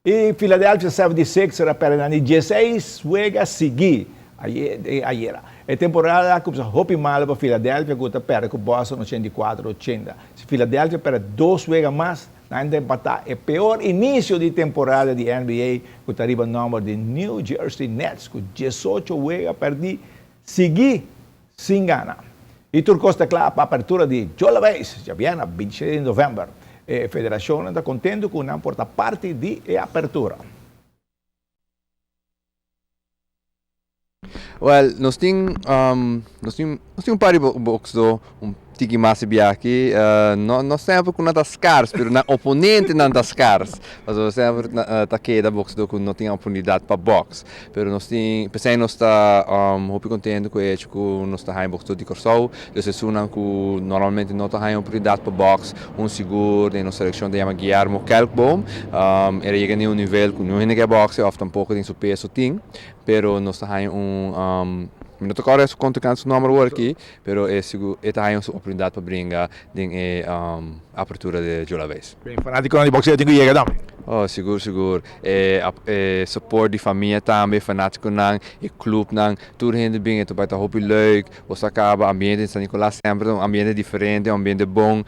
E Philadelphia 76ers a perde nan di dieseis wega sigui ayera. E temporada a kumsa hopi malo pa Philadelphia ku ta perde ku Boston 84, 80. Si Philadelphia perde dos wega mas, nan ta empatá e peor inisio di temporada di NBA ku ta riba nòmber di New Jersey Nets ku diesocho wega pèrdí sigui sin gana. I tur kos ta kla pa apertura di Jolaweis djabièrnè 26 di novèmber. E federashonnan ta kontentu ku nan por ta parti di e apertura. Well, nos tin, nos tin, nos tin un par di boxdo un tiki mas di biaha aki. No, no semper ku nan ta skars, pero nan oponentenan ta skars. Pasobra semper ta keda boxdo ku no tin oportunidat pa box. Pero nos tin, p'esei nos ta hopi kontentu ku e hecho ku nos ta haña boxdo di Kòrsou. Dus esunnan ku normalmente no ta haña oportunidat pa box, un sigur den nos selekshon ta yama Guillermo Kelkboom. El a yega na un nivel ku niun hende ke box'e òf tampoko den su peso tin. Pero nos ta haña un, mi no ta kòrda su kontrinkante su nòmber awor aki, pero e sigur e ta haña su oportunidat pa bringa den e apertura di Jolaweis. Ben, fanátikonan di bokseo tin ku yega tambe. Oh, sigur, sigur. E e support di famia tambe, fanátikonan, e klupnan, tur hende bin, e ta bai ta hopi leuk. Bo sa kaba ambiente den San Nicolas semper ta un ambiente diferente, un ambiente bon.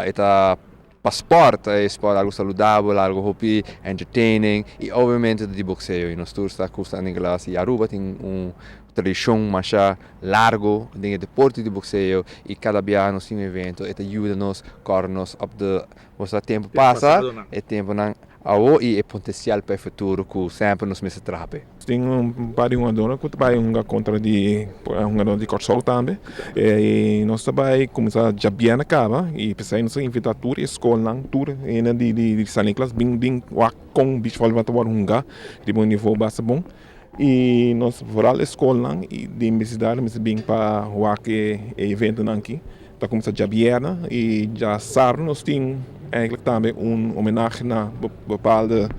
E ta pa sport, e sport algu saludabel, algu hopi entertaining y obviamente ta di boxeo y nos tur sa cu San Nicolas y Aruba tin un tradicion masha largo den e deporte di boxeo y cada biaha nos tin un evento e ta yuda nos corda nos op de bo sa tempo pasa e temponan Awo i e potensial pa e futuro ku semper nos mester traha p'e. Tin un par di hungadónan ku ta bai hunga kontra di hungadónan di Kòrsou tambe. I nos ta bai kuminsá djabièrnè kaba i p'esei nos a invitá tur e skolnan, tur hende di San Nicolas bin bin wak kon beach volleyball ta wòrdu hungá riba un nivo basta bon. I nos vooral e skolnan di universidat mester bin pa wak e eventonan aki. Ta kuminsá djabièrnè i djasabra nos tin eigenlijk tambe un homenahe na bepaalde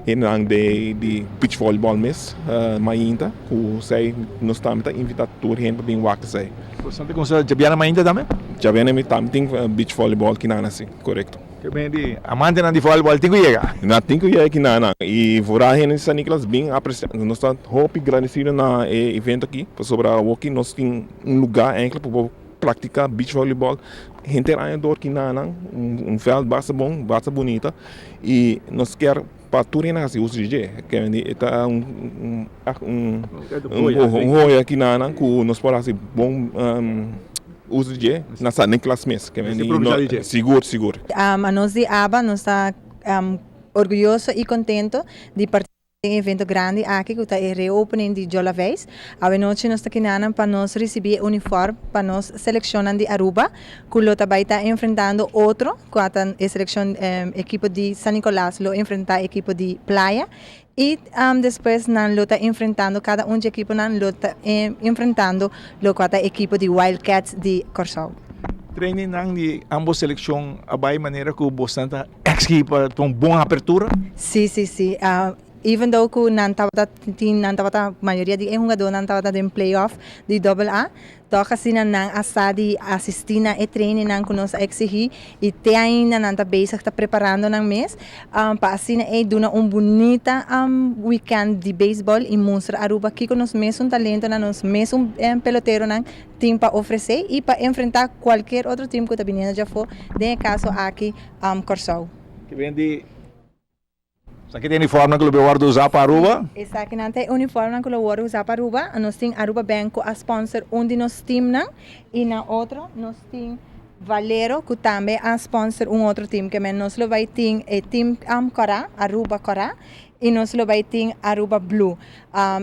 hendenan di beach volleyball mes mainta ku esei nos tambe ta invitá tur hende pa bin wak esei. Boso ta kuminsá djabièrnè mainta tambe? Djabièrnè tambe tin beach volleyball kinan asi, korekto. Ke ben di amantenan di volleyball tin ku yega? Nan tin ku yega kinan i vooral hende di San Nicolas bin apresia nos ta hopi gradesido na e evento aki pasobra awoki nos tin un lugá eigenlijk pa bo Practica beach volleyball henter aña door ki nanan un veld basta bon basta bunita y nos kier pa tur hende haci uso di dje kende e ta un un hoya ki nanan cu nos por haci bon uso di dje na San Nicolas mes sigur sigur. Anos di aba nos ta orguyoso y contento di participa. Den e evento grandi aki ku ta e reopening di Jolaveis, awenochi nos ta kinanan pa nos risibí e uniform pa nos selekshonnan di Aruba ku lo ta bai ta enfrentando otro ku a ta e selekshon ekipo di San Nicolas lo enfrentá ekipo di Playa i despues nan lo ta enfrentando kada un dje ekiponan lo ta enfrentando lo ku a ta ekipo di Wild Cats di Kòrsou. Trainingnan di ambos selekshon a bai manera ku bosnan ta Exgi pa un bon apertura? Sí, sí, sí. Even though ku nan tabata tin, nan tabata, mayoria di e hungadónan tabata den playoff di Double A, tòg asina nan a sa di asistí na e trainingnan ku nos a eksigí i te ainda nan ta bezig ta preparando nan mes pa asina ei duna un bunita weekend di beisbòl i mustra Aruba kiko nos mesun talentonan, nos mesun peloteronan tin pa ofresé i pa enfrentá kualkier otro tim ku ta biniendo djafó, den e kaso aki Kòrsou. Ke ben di Esaki ta e uniformnan ku lo bin wòrdu usá pa Aruba? Esakinan ta e uniformnan ku lo wòrdu usá pa Aruba. Nos tin Aruba Bank ku a sponsor un di nos timnan i na otro nos tin Valero ku tambe a sponsor un otro tim. Ke men nos lo bai tin e tim kòrá, Aruba kòrá, i nos lo bai tin Aruba Blue.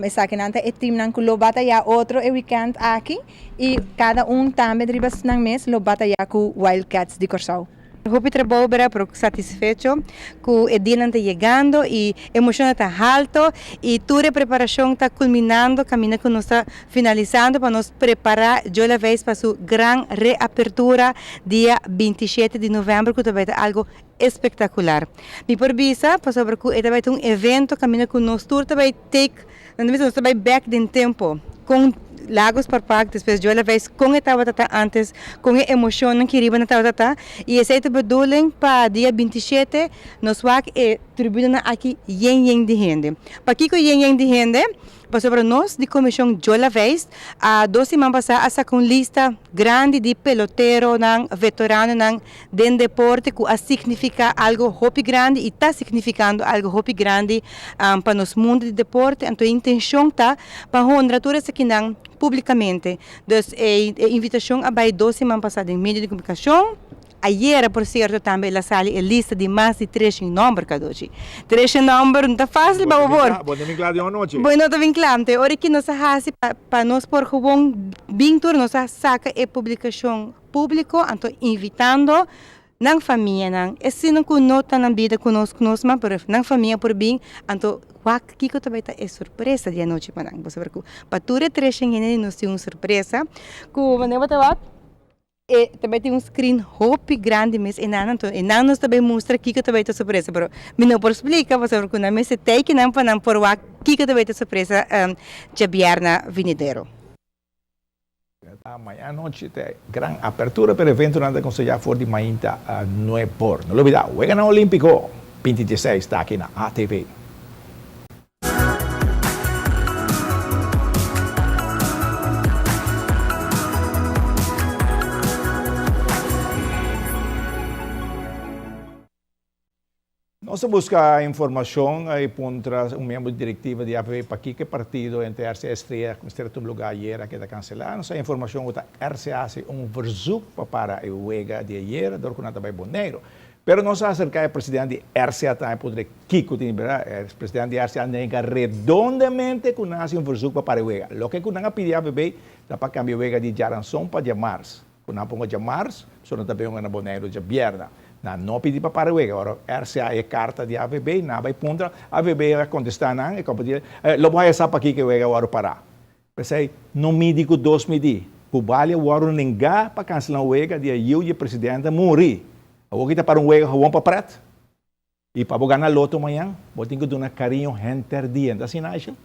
Esakinan ta e teamnan ku lo bataya otro e weekend aki i kada un tambe riba nan mes lo bataya ku Wild Cats di Kòrsou. Hopi trabou bera pero satisfecho ku e dianan ta yegando i emoshonnan ta halto i tur e preparashon ta kulminando kaminda ku nos ta finalisando pa nos prepara Jola Veis pa su gran reapertura dia 27 di november ku ta bai ta algo Espectacular. Mi por bisa pasobra cu e ta bay ta un evento caminda cu nos tur ta bay take, nan ta bisa nos ta bay back den tempo. Con Lago Sport Park, despues Joel Laveist con e tabata ta antes, con e emocionnan ki riba nan tabata ta y esey ta bedoeling pa dia 27 nos wak e tribunanan aki yen yen di hende. Pakico yen yen di hende? Pasobra nos di Comision Joel Laveist a dos siman pasa a saca un lista grandi di peloteronan, veteranonan den deporte cu a significa algo hopi grandi y ta significando algo hopi grandi pa nos mundo di deporte. Anto e intencion ta pa honra tur esakinan publicamente. Dus e invitacion a bay dos siman pasa den medio di comunicacion. Ayera por cierto tambe el a sali e lista di mas di treshen nomber Cadochi. Treshen nomber no ta facil pa bo por. Bo no ta bin cla di anochi. Bo no ta bin cla. Anto e ora ki nos a haci pa nos por gewoon bin tur nos a saca e publicacion publico anto invitando nan famianan esnan cu no ta nan bida cu nos cu nos mas pero nan famia por bin anto wak kico ta bay ta e sorpresa di anochi pa nan. Bo saber cu pa tur e treshen hende nos tin un sorpresa cu manera bo ta wak. E ta bai tin un screen hopi grandi mes einan, anto einan nos ta bai mustra kiko ta bai ta sorpresa, pero mi no por splika pasobra ku nan mester tei kinan pa nan por wak kiko ta bai ta sorpresa djabièrnè vinidero. Ta mañana nochi ta e gran apertura pero eventonan ta konsehá for di mainta nuebor. No lubidá, Weganan Olímpiko 2016 ta aki na ATV. Nos a buska informashon i puntra un miembro di direktiva di AVB pakiko e partido entre RCA Estrella ku mester a tuma lugá ayera a keda kanselá. Nos a informashon ku ta RCA hasi un verzuk pa para e wega di ayera dor ku nan ta bai Boneiru. Pero nos a aserká e presidente di RCA tambe puntra kiko tin di berdad. E presidente di RCA nega redondamente ku nan a hasi un verzuk pa para e wega. Loke ku nan a pidi AVB ta pa kambia e wega di djaranson pa djamars. Ku nan pongo djamars, pasobra nan ta bin na Boneiru djabièrnè. Nan no a pidi pa para e wega. Ora RCA haña e karta di AVB, nan a bai puntra, AVB a kontestá nan, e kompania, Lo bo haña sa pakiko e wega a wòrdu pará. P'esei, no midi ku dos midí. Bubali a wòrdu nengá pa kanselá un wega di e yiu di e presidente a muri. Awor ki ta para un wega gewoon pa prèt? I pa bo gana loto mañan, bo tin ku duna kariño henter dia. No ta asina, Aishel?